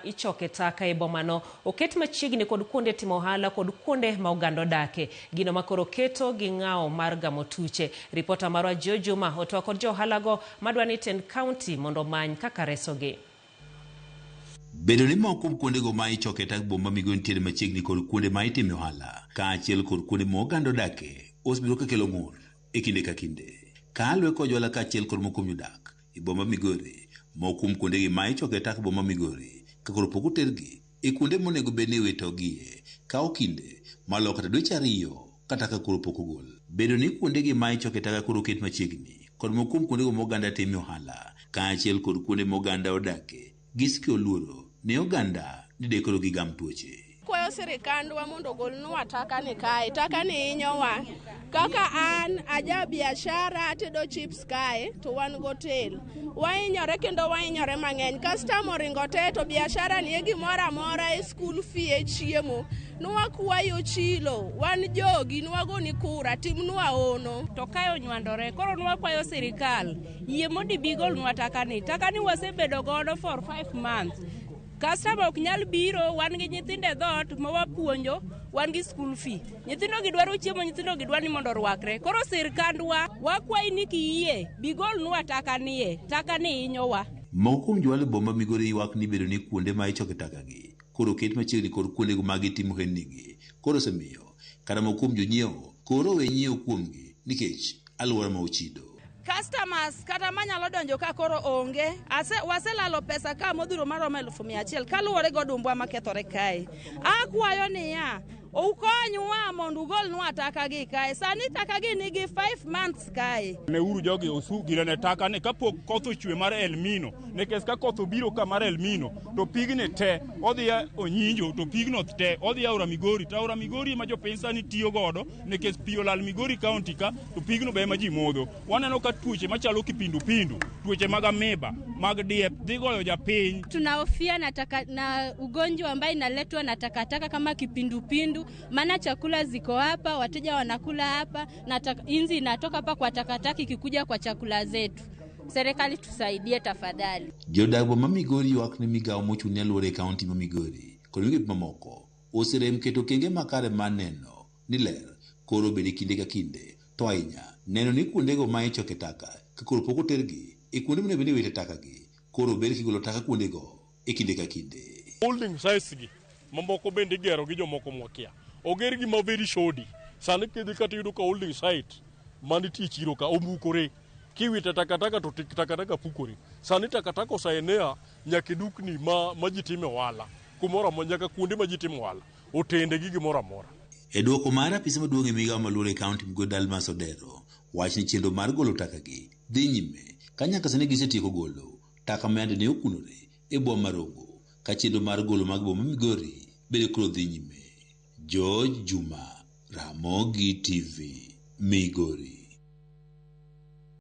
Ichoke taka e bomano oket machiegni kod kuonde timo ohala kod kuonde ma oganda odake. Gino ma koro keto gi ng'awo mar gamo tuche. Ripota marwa Joe Juma otwak kod jo ohalago madwa ni tend kaunti mondo omany kaka resogi. Bedo ni moko kuom kuondego ma ichoke tak boma Migori nitiere machiegni kod kuonde ma itime ohala kaachiel kod kuonde ma oganda odake osebedo ka kelo ng'ur e kinde ka kinde. Kaluwe kod johala kaachiel kod moko kuom jodak e boma Migori, moko kuom kuondegi ma ichoke tak boma Migori ka koro pok otergi e kuonde monego bed ni iwitogie kawo kinde maloyo kata dweche ariyo kata ka koro pok ogol. Bedo ni kuondegi ma ichoke taka koro oket machiegni kod moko kuom kuondego ma oganda time ohala kaachiel kod kuonde ma oganda odake gisiki oluoro ne oganda ni de koro gigam tuoche. Kwayo sirikandwa mondo ogolnwa taka ni kae. Taka ni hinyowa. Kaka an aja biashara atedo chips kae to wan gotel. Wahinyore kendo wahinyore mang'eny. Customer oringo te to biashara ni e gimoro amora e school fee e chiemo. Nwakwayo chilo, wan jogi nwagoni kura, timnwa ono. To kae onywandore, koro nwakwayo sirikal yie mondo ibi golnwa taka ni. Taka ni wasebedo godo for 5 months. Customer ok nyal biro, wan gi nyithindo e dhoot ma wapuonjo, wan gi school fee. Nyithindo gi dwaro chiemo, nyithindo gi dwaro ni mondo orwakre. Koro sirkandwa, wakwayi ni kiyie, bi golnwa taka nie, taka ni hinyowa. Moko kuom johala e boma Migori ywak ni bedo ni kuonde ma ichoke taka gi koro oket machiegni kod kuondego ma gitimo ohendnigi koro osemiyo kata moko kuom jonyiewo koro owe nyiewo kuomgi nikech alwora ma ochido. Customers kata manyalo donjo ka koro onge. Ase, waselalo pesa ka modhuro maromo 100,000 kaluwore gi odumbwa makethore kae. Akwayo niya, ukonywa mondo ugolnwa taka gi kae. Sani taka gi nigi 5 months kae. Neuru jogi osu girene taka ni kapok koth ochwe mar El Nino, nikech ka koth obiro ka mar El Nino to pigni te odhi onyinjo to pigno te odhi aora Migori to aora Migori ema jopiny sani tiyo godo nikech pi olal Migori County ka to pigno be ema ji modho. Waneno ka tuoche machalo kipindupindu, tuoche mag amiba, mag diep dhi goyo japiny. Tunahofia na, taka, na ugonjwa ambayo inaletwa na takataka kama kipindupindu, maana chakula ziko hapa, wateja wanakula hapa na inzi inatoka hapa kwa takataka ikikuja kwa chakula zetu. Serikali tusaidie tafadhali. Jodak boma Migori ywak ni migawo mochung' ne alwora e kaunti ma Migori kod migepe mamoko oserem keto okenge makare mar neno ni ler koro obed e kinde ka kinde to ahinya neno ni kuondego ma ichoke taka ka koro pok otergi e kuonde monego bed ni iwite taka gi koro ber kigolo taka kuondego e kinde ka kinde. Holding sites gi mamoko bende igero gi jomoko mwakia. Oger gi ma very shoddy. Sani kidhi kata iyudo ka holding site manitie chiro ka omukore. Kiwite takataka to takataka pukore. Sani takataka osaenea nyaka e dukni ma, ma ji time ohala. Kumoro amora nyaka kuonde ma ji timo ohala. Otende gi gimoro amora. E dwoko mar apisa maduong' e migawo maluoro e kaunti Migori Dalmas Odero wach ni chenro mar golo taka gi dhi nyime ka nyaka sani gisetieko golo taka ma yande ne okunore e boma ma Rongo ka chenro mar golo mag boma Migori bende koro dhi nyime. George Juma, Ramogi TV, Migori.